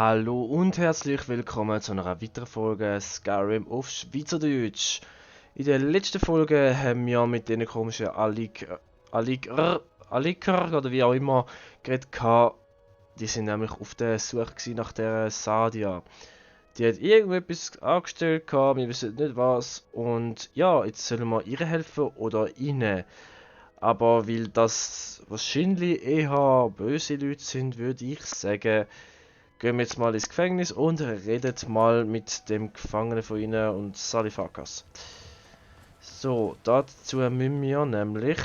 Hallo und herzlich willkommen zu einer weiteren Folge Skyrim auf Schweizerdeutsch. In der letzten Folge haben wir mit den komischen Aliker oder wie auch immer geredet gehabt. Die sind nämlich auf der Suche gewesen nach der Sadia. Die hat irgendetwas angestellt gehabt, wir wissen nicht was. Und ja, jetzt sollen wir ihr helfen oder ihnen. Aber weil das wahrscheinlich eher böse Leute sind, würde ich sagen, gehen wir jetzt mal ins Gefängnis und redet mal mit dem Gefangenen von ihnen und Salifakas. So, dazu müssen wir nämlich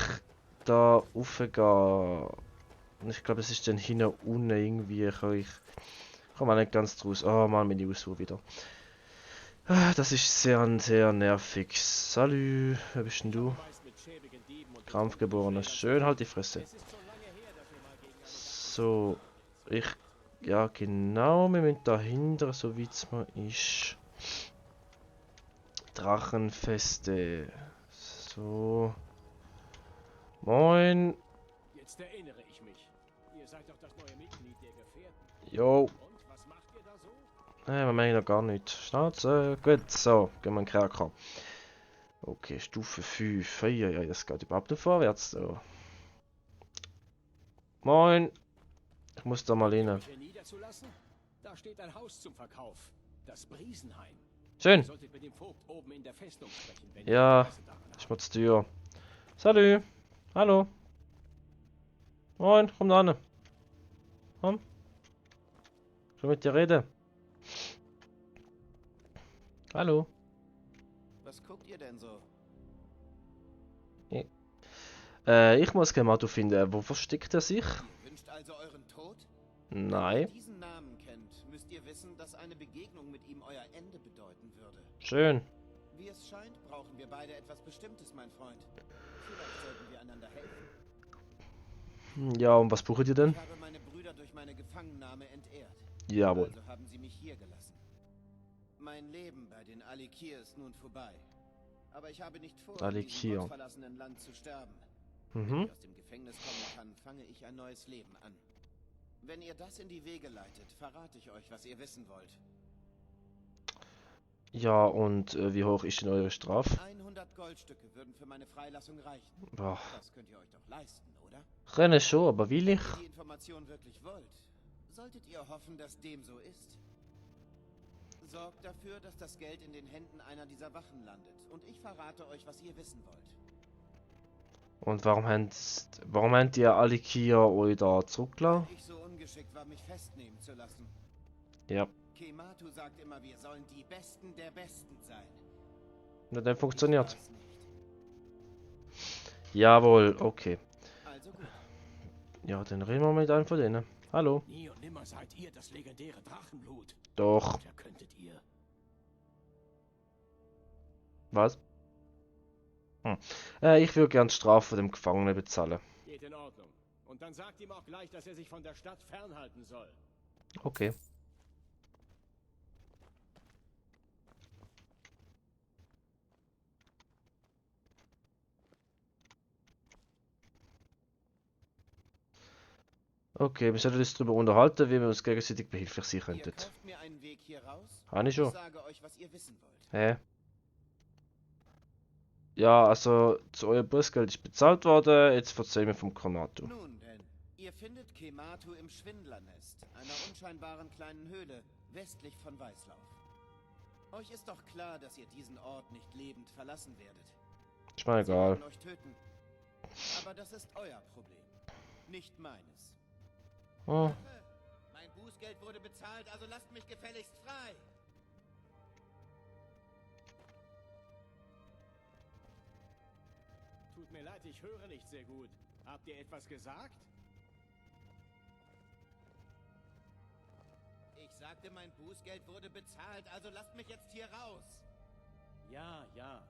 da raufgehen. Ich glaube, es ist dann hinten unten irgendwie. Ich komme nicht ganz draus. Oh Mann, meine Auswahl wieder. Das ist sehr, sehr nervig. Salü, wer bist denn du? Krampfgeborener. Schön, halt die Fresse. So, ich. Ja, genau, wir müssen dahinter, so wie es mal ist. Drachenfeste. So. Moin. Jetzt erinnere ich mich. Ihr seid doch das neue Mitglied der Gefährten. Jo. Und was macht ihr da so? Wir machen noch gar nicht. Schnauze. Gut, so. Gehen wir in den Kerker. Okay, Stufe 5. Ja, das geht überhaupt nicht vorwärts. So. Moin. Ich muss da mal Euch rein. hier niederzulassen? Da steht ein Haus zum Verkauf. Das Briesenheim. Ihr Schön. solltet mit dem Vogt oben in der Festung sprechen, wenn Ja. ihr Interesse daran habt. Ich mach die Tür. Salü. Hallo. Moin. Komm da ran. Komm. Ich will mit dir reden. Hallo. Was guckt ihr denn so? Ich muss Gemato finden. Wo versteckt er sich? Ihr wünscht also euren Tod? Nein. Wenn ihr diesen Namen kennt, müsst ihr wissen, dass eine Begegnung mit ihm euer Ende bedeuten würde. Schön. Wie es scheint, brauchen wir beide etwas Bestimmtes, mein Freund. Vielleicht sollten wir einander helfen. Ja, und was braucht ihr denn? Ich habe meine Brüder durch meine Gefangennahme entehrt. Jawohl. Also haben sie mich hier gelassen. Mein Leben bei den Alikir ist nun vorbei. Aber ich habe nicht vor, in Alikir. diesem gottverlassenen Land zu sterben. Wenn Mhm. ich aus dem Gefängnis kommen kann, fange ich ein neues Leben an. Wenn ihr das in die Wege leitet, verrate ich euch, was ihr wissen wollt. Ja, und wie hoch ist denn eure Strafe? 100 Goldstücke würden für meine Freilassung reichen. Boah. Das könnt ihr euch doch leisten, oder? Rennen schon, aber will Wenn ich? ihr die Information wirklich wollt, solltet ihr hoffen, dass dem so ist. Sorgt dafür, dass das Geld in den Händen einer dieser Wachen landet. Und ich verrate euch, was ihr wissen wollt. Und warum habt ihr alle Kia euch da zurückgelassen? Weil ich so ungeschickt war, mich festnehmen zu lassen. Ja. Kematu sagt immer, wir sollen die Besten der Besten sein. Na, dann Ich funktioniert. war es nicht. Jawohl, okay. Also gut. Ja, dann reden wir mit einem von denen. Hallo. Nie und nimmer seid ihr das legendäre Drachenblut. Doch. Da könntet ihr. Was? Ich würde gern die Strafe von dem Gefangenen bezahlen. Geht in Ordnung. Und dann sagt ihm auch gleich, dass er sich von der Stadt fernhalten soll. Okay. Okay, wir sollten uns darüber unterhalten, wie wir uns gegenseitig behilflich sein Ihr könnten. kauft mir einen Weg hier raus. Habe ich Ich schon. sage euch, was ihr wissen wollt. Hä? Ja, also zu euer Bußgeld ist bezahlt worden, jetzt erzähl mir vom Konato. Nun denn, ihr findet Kematu im Schwindlernest, einer unscheinbaren kleinen Höhle, westlich von Weißlauf. Euch ist doch klar, dass ihr diesen Ort nicht lebend verlassen werdet. Ist mir Sie egal. werden euch töten. Aber das ist euer Problem, nicht meines. Oh, Mein Bußgeld wurde bezahlt, also lasst mich gefälligst frei. Tut mir leid, ich höre nicht sehr gut. Habt ihr etwas gesagt? Ich sagte, mein Bußgeld wurde bezahlt, also lasst mich jetzt hier raus. Ja, ja.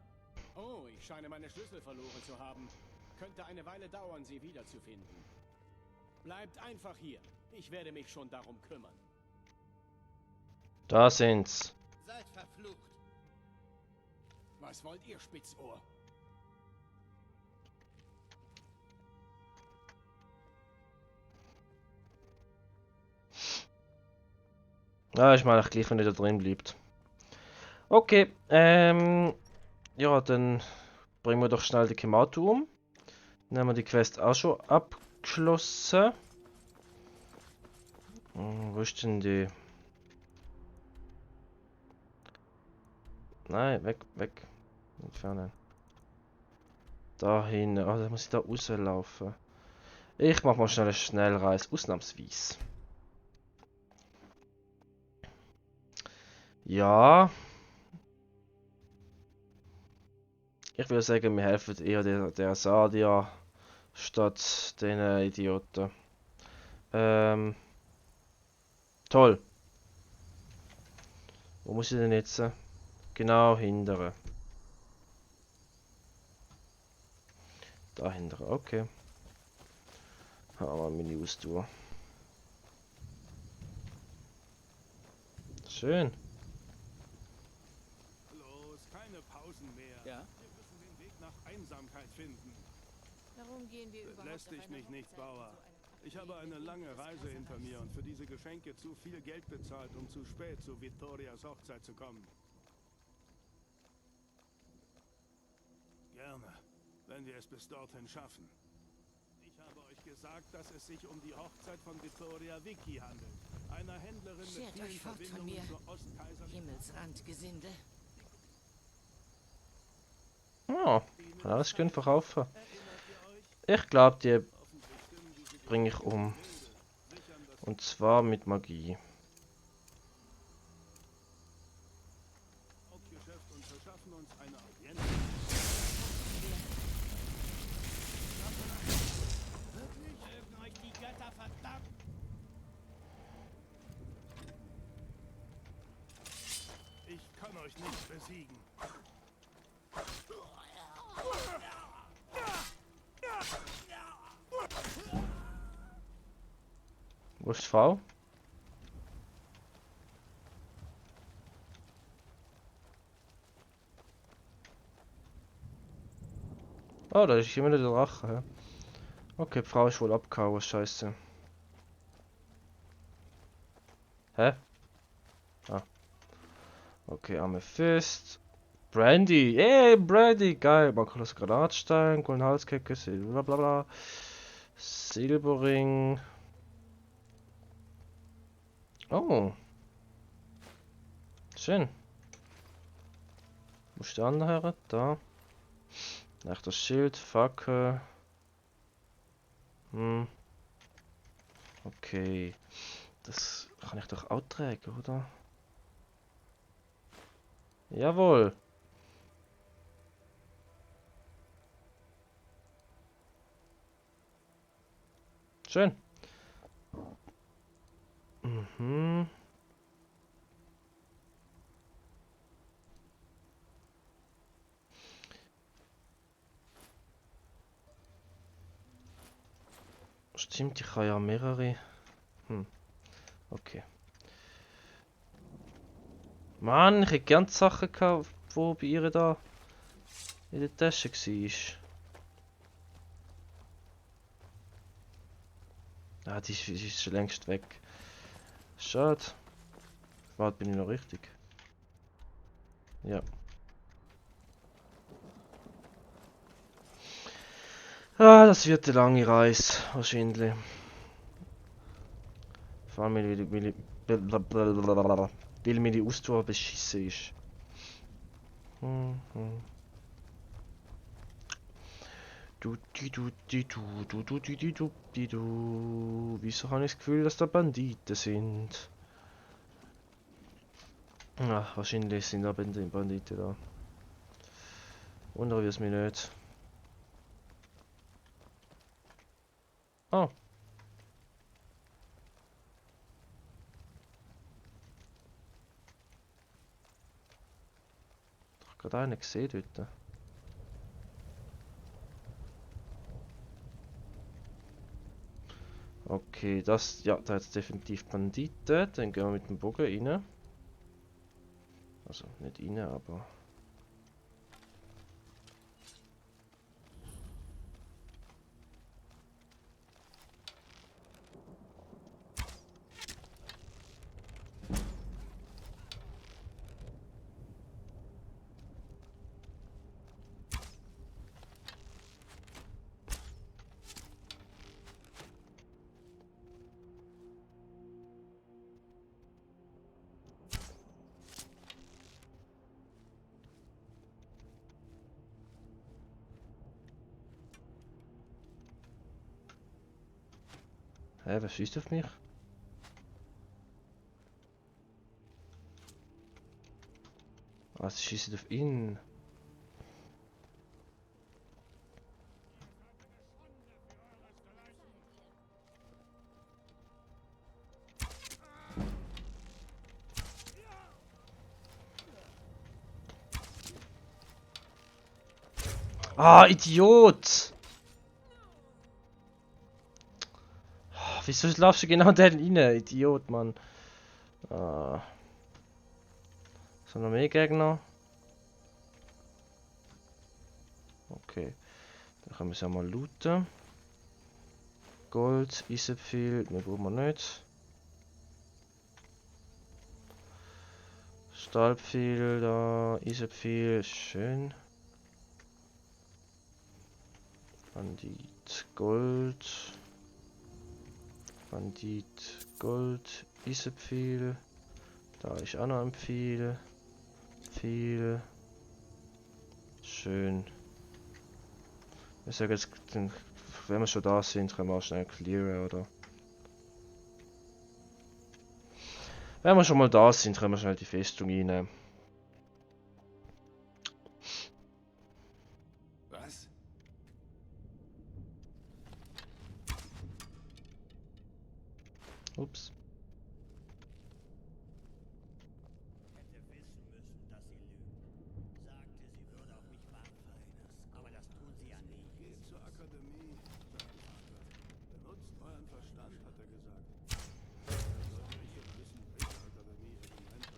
Oh, ich scheine meine Schlüssel verloren zu haben. Könnte eine Weile dauern, sie wiederzufinden. Bleibt einfach hier. Ich werde mich schon darum kümmern. da sind's. Seid verflucht. Was wollt ihr, Spitzohr? Ja, ich meine, gleich, wenn er da drin bleibt. Okay, ja, dann bringen wir doch schnell die Kemato um. Dann haben wir die Quest auch schon abgeschlossen. Wo ist denn die? Nein, weg, weg. Entfernen. Dahin. Ah, da muss ich da rauslaufen. Ich mach mal schnell eine Schnellreise, ausnahmsweise. Ja. Ich würde sagen, wir helfen eher der Sadia statt den Idioten. Toll. Wo muss ich denn jetzt? Genau hindern. Da hindern, okay. Haben wir meine Ausdauer. Schön. Los, keine Pausen mehr. Ja? Wir müssen den Weg nach Einsamkeit finden. Warum gehen wir überhaupt Lässt auf dich eine mich nicht, Hochzeit Bauer. mit so einem Ich habe eine verwegenen lange Lied des Reise hinter mir Kaiserreichs? und für diese Geschenke zu viel Geld bezahlt, um zu spät zu Vittorias Hochzeit zu kommen. Gerne, wenn wir es bis dorthin schaffen. Ich habe euch gesagt, dass es sich um die Hochzeit von Vittoria Vicky handelt. Einer Händlerin mit Schert vielen euch fort von Verbindungen mir. zur Ostkaiserlichen. Himmelsrandgesinde. Ah, kann alles schön verkaufen. Erinnert ihr euch? Ich glaube, die Hoffentlich stimmen diese bringe ich um. Bilder, sichern das Und zwar mit Magie. Hauptgeschäft und verschaffen uns eine Audienz. Wirklich? Mögen euch die Götter verdammt! Ich kann euch nicht besiegen. Wo ist die Frau? Oh, da ist immer noch der Drache. Hä? Okay, die Frau ist wohl abgehauen, scheiße. Hä? Ah. Okay, Amethyst. Brandy. Ey, Brandy. Geil. Makulas Granatstein. Golden Halskette. Bla bla bla. Silberring. Oh. Schön. Wo ist der andere? Da. Ach, das Schild. Fackel. Okay. Das kann ich doch auch tragen, oder? Jawohl. Schön. Mhm. Stimmt, ich habe ja mehrere. Okay. Mann, ich hätte gern die Sachen gehabt, die bei ihr da in der Tasche war. Ah, die ist schon längst weg. Schade. Warte, bin ich noch richtig? Ja. Ah, das wird eine lange Reise, wahrscheinlich. Vor allem, weil mir die Ausdauer beschissen ist. Wieso habe ich das Gefühl, dass da Banditen sind? Ach, wahrscheinlich sind da Banditen da. Wundere, wie es mich nicht. Oh. Ich habe gerade einen gesehen dort. Okay, das, ja, da hat definitiv Banditen. Dann gehen wir mit dem Bogen rein. Also, nicht rein, aber... Hä, wer schießt auf mich? Ah, sie schießt auf ihn. Ah, Idiot! Wieso laufst du genau da rein? Idiot, Mann. Ah. So, noch mehr Gegner? Okay. Dann können wir es ja mal looten. Gold, Eisenpfeil, mehr brauchen wir nicht. Stahlpfeil da, Eisenpfeil, schön. Bandit, Gold. Bandit, Gold, Eisenpfeil. Da ist auch noch ein Pfeil. Pfeil. Schön. Ich sage jetzt, wenn wir schon da sind, können wir auch schnell clearen, oder? Wenn wir schon mal da sind, können wir schnell die Festung reinnehmen. Was? Ups. Hätte wissen müssen, dass sie lügt. Sagte, sie würde auf mich warten. Aber das tun sie ja nie. Geht zur Akademie, sagt Vater. Benutzt euren Verstand, hat er gesagt. Sollte ich jetzt wissen, welche Akademie er gemeint hat.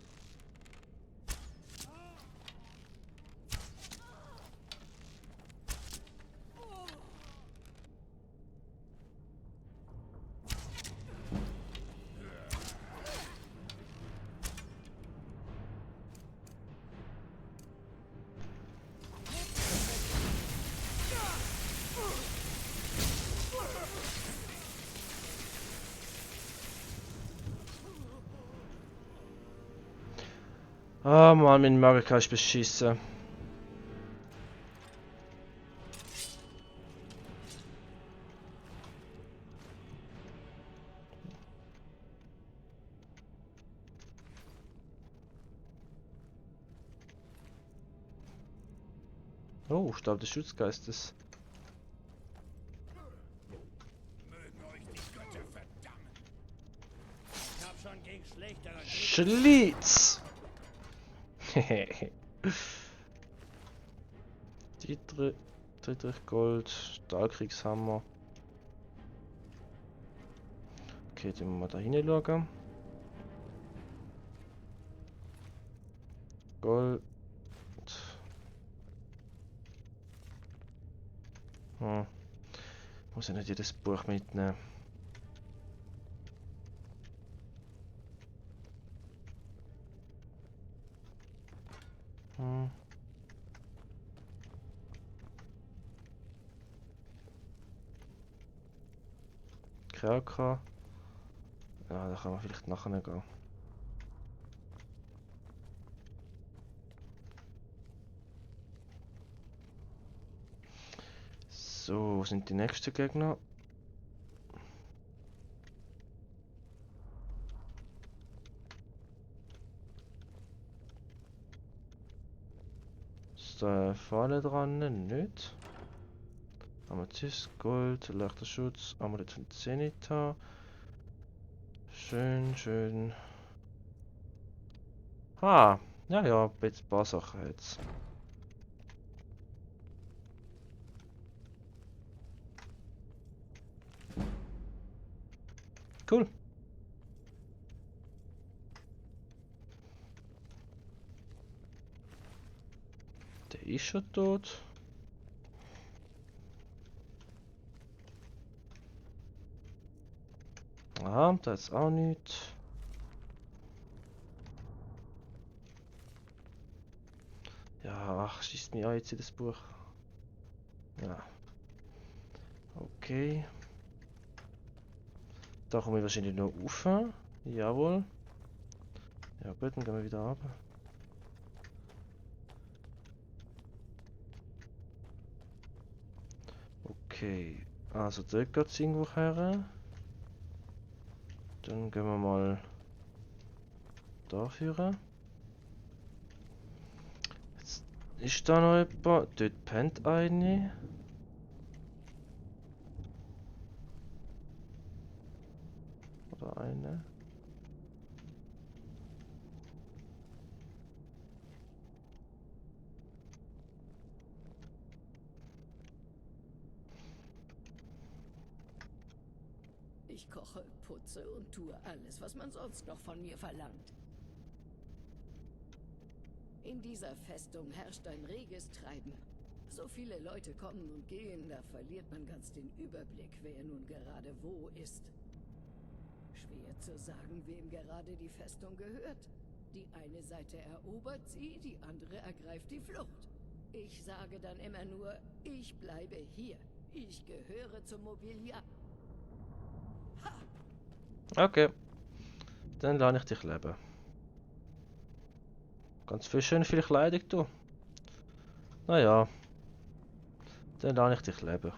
Ah Mann, mein Magiker ist beschissen. Oh, Stab des Schutzgeistes. Mögen euch die Götter verdammen. Ich hab schon gegen schlechtere Gegner. Schlitz! Dietrich Gold, Stahlkriegshammer. Okay, dann müssen wir da hinein schauen. Gold. Muss ich nicht jedes Buch mitnehmen. Kerker. Ja, da kann man vielleicht nachher gehen. So, wo sind die nächsten Gegner? Ist da vorne dran? Nicht. Amethyst, Gold, leichter Schutz, Amulett von Zenithar. Schön, schön. Ah, ja, ja, ein paar Sachen jetzt. Cool. Der ist schon tot. Ah, da ist auch nichts. Ja, ach, schießt mich an jetzt in das Buch. Ja. Okay. Da komme ich wahrscheinlich noch rauf. Jawohl. Ja gut, dann gehen wir wieder runter. Okay. Also dort geht es irgendwo her. Dann gehen wir mal dafür. Jetzt ist da noch jemand. Dort pennt eine. Oder eine. Ich koche, putze und tue alles, was man sonst noch von mir verlangt. In dieser Festung herrscht ein reges Treiben. So viele Leute kommen und gehen, da verliert man ganz den Überblick, wer nun gerade wo ist. Schwer zu sagen, wem gerade die Festung gehört. Die eine Seite erobert sie, die andere ergreift die Flucht. Ich sage dann immer nur, ich bleibe hier. Ich gehöre zum Mobiliar. Okay. Dann lasse ich dich leben. Ganz viel schön viel Kleidung, du. Naja. Dann lasse ich dich leben.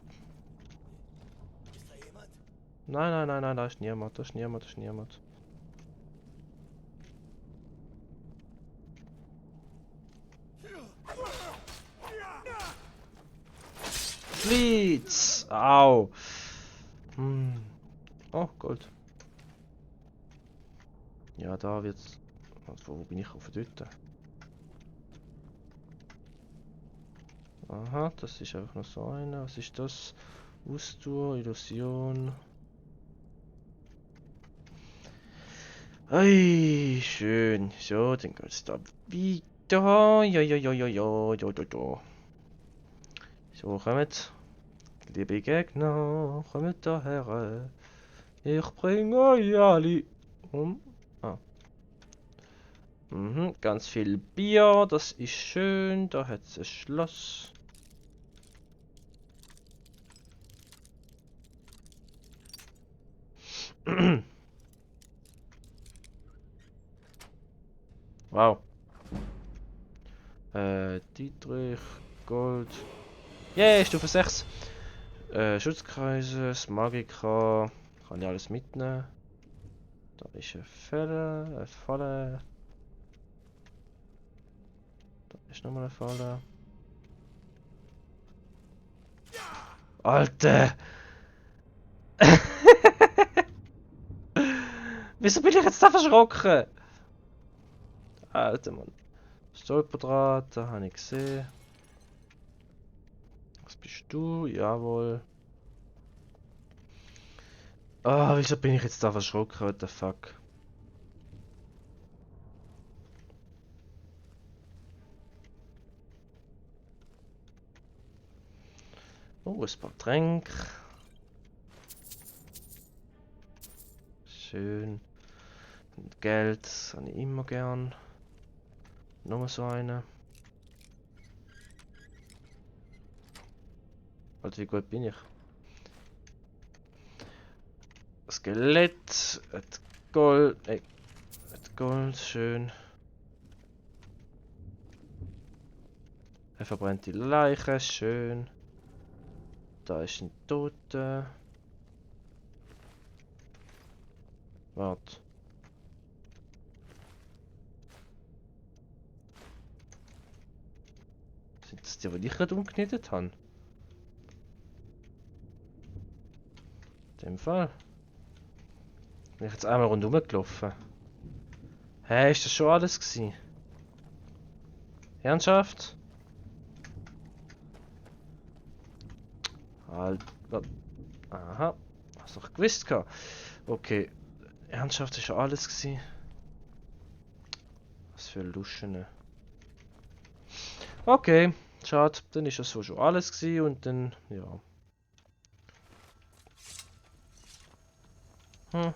Ist da jemand? Nein, nein, nein, nein, da ist niemand, da ist niemand, da ist niemand. Blitz! Au! Hm. Oh, Gold. Ja, da wird's. Wo bin ich auf dort? Aha, das ist einfach nur so eine. Was ist das? Ausdauer, Illusion. Ei, schön. So, dann geht's da weiter. Ja, ja, ja, ja, ja, ja, ja, ja. So, kommt. Liebe Gegner, kommt daher. Ich bringe euch alle um. Ah. Mhm, ganz viel Bier, das ist schön. Da hat es ein Schloss. Wow. Dietrich, Gold. Yay, Stufe 6. Schutzkreise, Magika. Kann ich alles mitnehmen. Da ist eine Falle, eine Falle. Da ist nochmal eine Falle. Alter! Wieso bin ich jetzt da verschrocken? Alter Mann. Stolperdraht, da habe ich gesehen. Was bist du? Jawohl. Ah, wieso bin ich jetzt da verschrocken? What the fuck? Oh, ein paar Tränke. Schön. Und Geld, das habe ich immer gern. Nochmal so eine. Alter, wie gut bin ich? Skelett, Gold, Gold, schön. Er verbrennt die Leiche, schön. Da ist ein Toter. Warte. Sind das die, die ich gerade umgenietet habe? In dem Fall. Bin ich jetzt einmal rundherum gelaufen. Hä, ist das schon alles gewesen? Ernsthaft? Halt. Aha. Hast doch gewusst gehabt. Okay. Ernsthaft ist schon alles gewesen. Was für Luschen. Okay. Schade. Dann ist das so schon alles gewesen und dann, ja. Hm.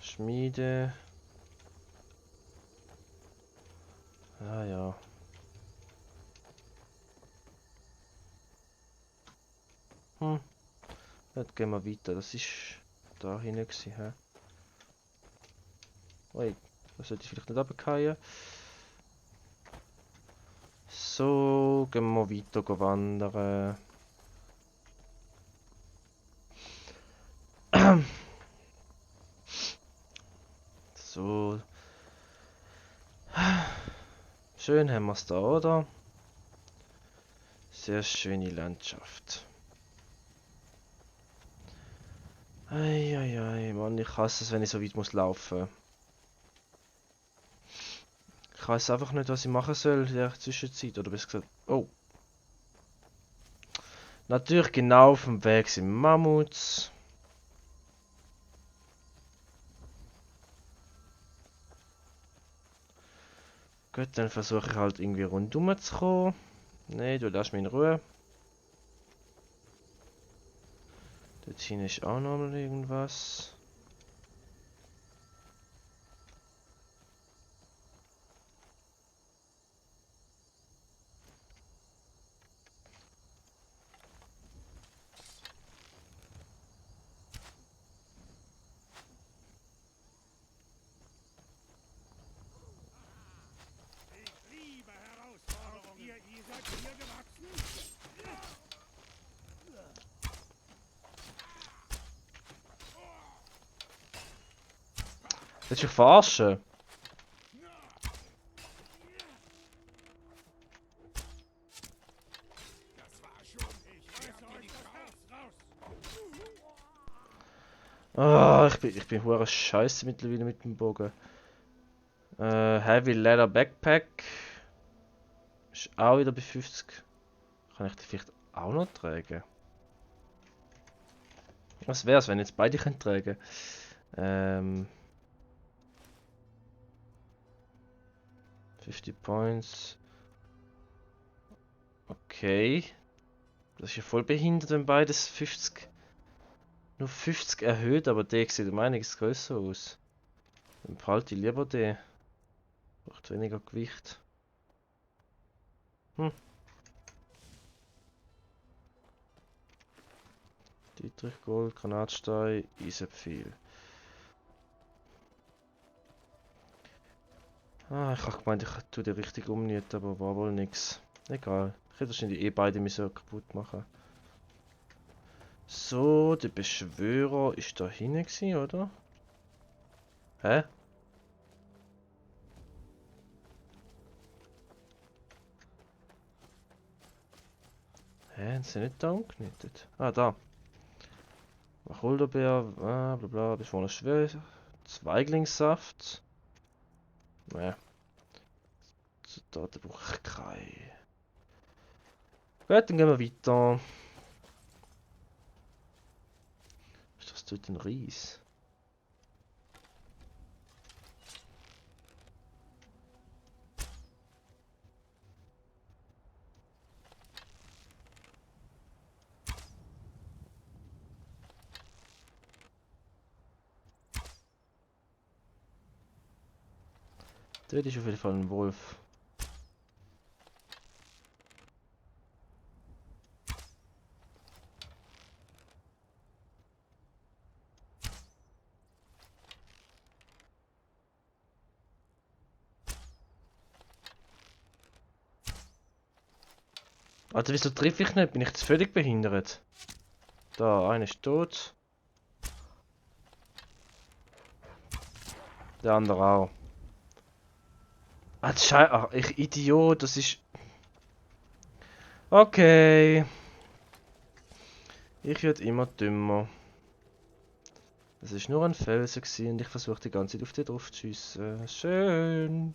Schmiede. Ah ja. Jetzt gehen wir weiter. Das ist da hinten gewesen, hä? Ui, das sollte ich vielleicht nicht runterfallen. So, gehen wir weiter wandern. Schön haben wir es da, oder? Sehr schöne Landschaft. Eieiei, Mann, ich hasse es, wenn ich so weit muss laufen. Ich weiß einfach nicht, was ich machen soll in der Zwischenzeit. Oder besser gesagt. Oh. Natürlich genau auf dem Weg sind Mammuts. Gut, dann versuche ich halt irgendwie rundum zu kommen. Nee, du lässt mich in Ruhe. Dort hinten ist auch noch mal irgendwas. Ich liebe Herausforderungen. Ihr seid hier gewachsen? Willst du mich verarschen? Das war schon. Ich reiße euch das Herz raus. Ah, ich bin hure scheiße mittlerweile mit dem Bogen. Heavy Leather Backpack. Ist auch wieder bei 50. Kann ich die vielleicht auch noch tragen? Was wär's, wenn ich jetzt beide können tragen? 50 Points. Okay. Das ist ja voll behindert, wenn beides 50. Nur 50 erhöht, aber der sieht um einiges größer aus. Dann behalte ich lieber den. Braucht weniger Gewicht. Dietrich Gold, Granatstein, Eisepfeil. Ah, ich habe gemeint, ich tue die richtig umnieten, aber war wohl nix. Egal. Ich hätte wahrscheinlich beide müssen kaputt machen. So, der Beschwörer ist da hinten gewesen, oder? Hä? Haben sie nicht da umgenietet? Ah, da. Wacholderbeer, bla bla, beschworener Schwer. Zweiglingssaft. Ne, Zutaten brauche ich keine. Gut, dann gehen wir weiter. Ist das dort ein Reis? Dort ist auf jeden Fall ein Wolf. Alter, wieso treffe ich nicht? Bin ich jetzt völlig behindert? Da, einer ist tot. Der andere auch. Ah, ach, ich Idiot, das ist... Okay. Ich werde immer dümmer. Es ist nur ein Felsen gewesen und ich versuche die ganze Zeit auf den drauf zu schiessen. Schön.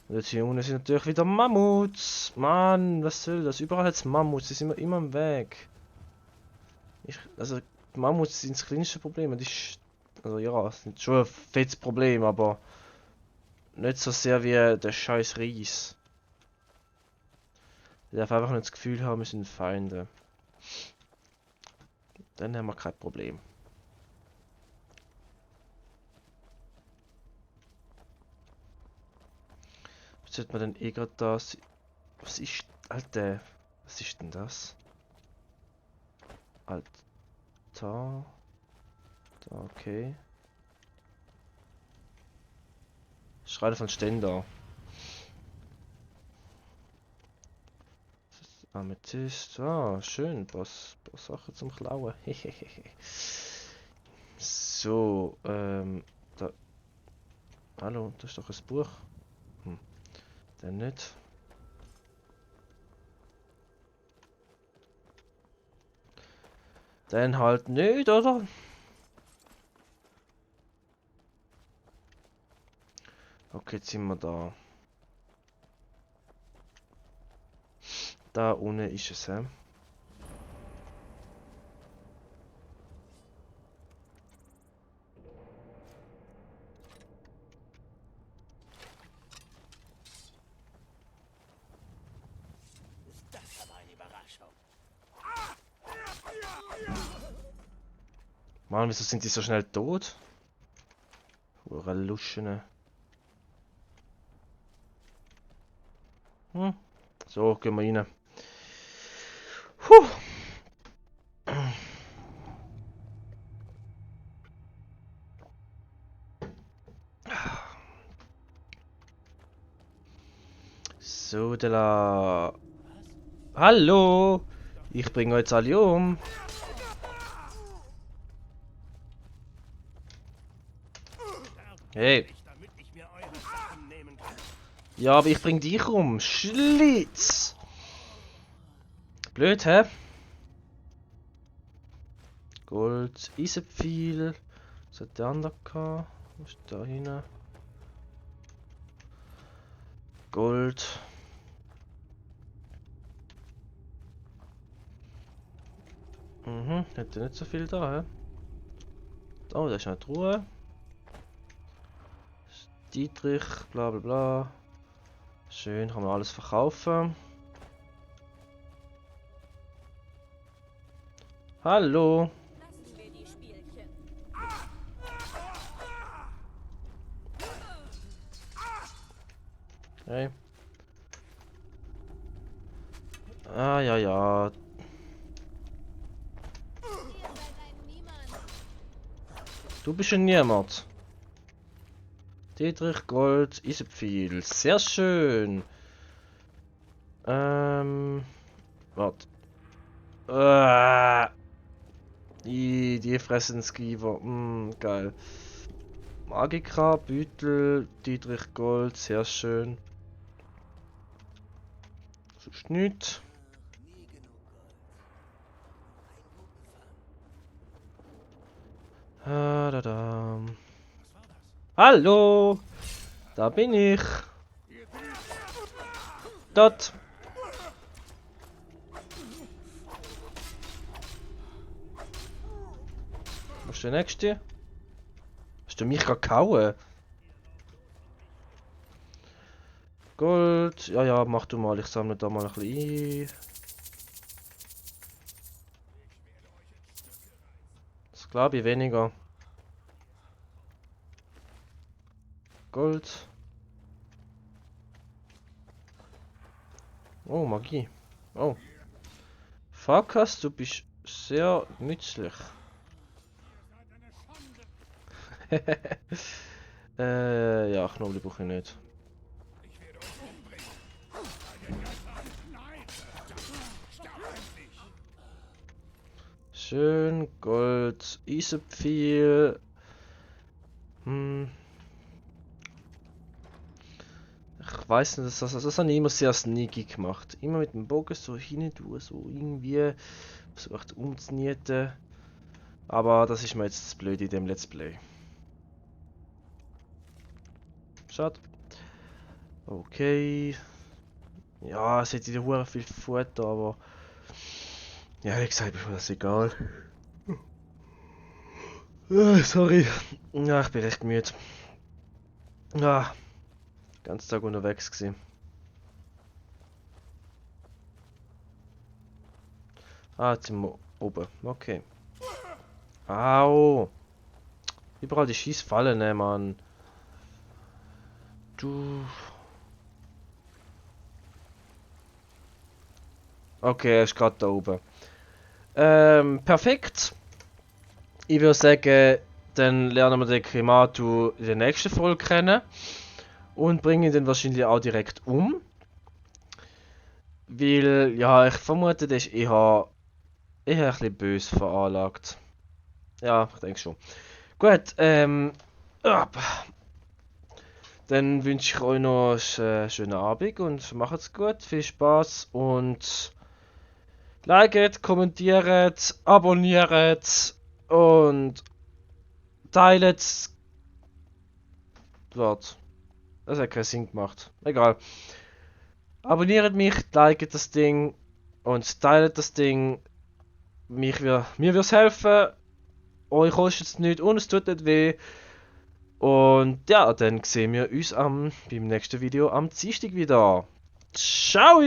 Und jetzt hier unten sind natürlich wieder Mammuts. Mann, was soll das? Überall hat es Mammuts, die sind mir immer im Weg. Also, die Mammuts sind das kleinste Problem. Und also ja, es sind schon ein fettes Problem, aber nicht so sehr wie der scheiß Reis. Ich darf einfach nicht das Gefühl haben, wir sind Feinde. Dann haben wir kein Problem. Jetzt sollte man dann eh gerade das. Was ist. Alter. Was ist denn das? Alter. Da, okay. Schreine von Stendar. Amethyst. Ah, schön. Ein paar Sachen zum Klauen. So, da. Hallo, das ist doch ein Buch. Dann nicht. Dann halt nicht, oder? Okay, jetzt sind wir da. Da unten ist es, hä? Das aber eine Überraschung. Mann, wieso sind die so schnell tot? Hure Luschen. So, gehen wir rein. Puh. So, la. Hallo! Ich bringe euch jetzt alle um. Hey. Damit ich mir eure Sachen nehmen kann. Ja, aber ich bring dich um. Schlitz! Blöd, hä? Gold, Eisenpfeil. Was hat der andere gehabt? Was ist da hinten? Gold. Hätte nicht so viel da, hä? Oh, da ist eine Truhe. Dietrich, bla bla bla. Schön, kann man alles verkaufen. Hallo. Lassen wir die Spielchen. Hey. Ah, ja, ja. Ihr seid ein Niemand. Du bist ein Niemand. Dietrich, Gold, Eisenpfeil. Sehr schön. Warte. Die fressen Skiver. Geil. Magika, Beutel, Dietrich Gold, sehr schön. Sonst nichts. Nie genug Gold. Ein gut befahren. Da. Hallo! Da bin ich. Dort. Wo ist der nächste? Hast du mich gerade gehauen? Gold. Ja, ja, mach du mal. Ich sammle da mal ein bisschen ein. Das glaube ich weniger. Gold. Oh, Magie. Oh. Farkas, du bist sehr nützlich. Ja, Knoblauch brauche ich nicht. Schön, Gold, Eisenpfeil. Ich weiß nicht, das habe ich immer sehr sneaky gemacht. Immer mit dem Bogen so hin tun, so irgendwie versucht umzunieten. Aber das ist mir jetzt das Blöde in dem Let's Play. Schade. Okay. Ja, es hat wieder hure viel Futter, aber ja, wie gesagt, ist mir das egal. Sorry. Ja, ich bin echt müde. Ja, ganz Tag unterwegs gewesen. Ah, jetzt sind wir oben. Okay. Au! Überall die Schießfallen, ne, Mann. Du. Okay, er ist gerade da oben. Perfekt. Ich würde sagen, dann lernen wir den Kimatu in der nächsten Folge kennen. Und bringen ihn dann wahrscheinlich auch direkt um. Weil, ja, ich vermute, der ist eher ein bisschen böse veranlagt. Ja, ich denke schon. Gut, Dann wünsche ich euch noch einen schönen Abend und macht's gut, viel Spaß und liket, kommentiert, abonniert und teilt. Warte, das hat keinen Sinn gemacht. Egal. Abonniert mich, liket das Ding und teilt das Ding. Mir würde es helfen. Euch kostet es nichts und es tut nicht weh. Und ja, dann sehen wir uns beim nächsten Video am Dienstag wieder. Ciao!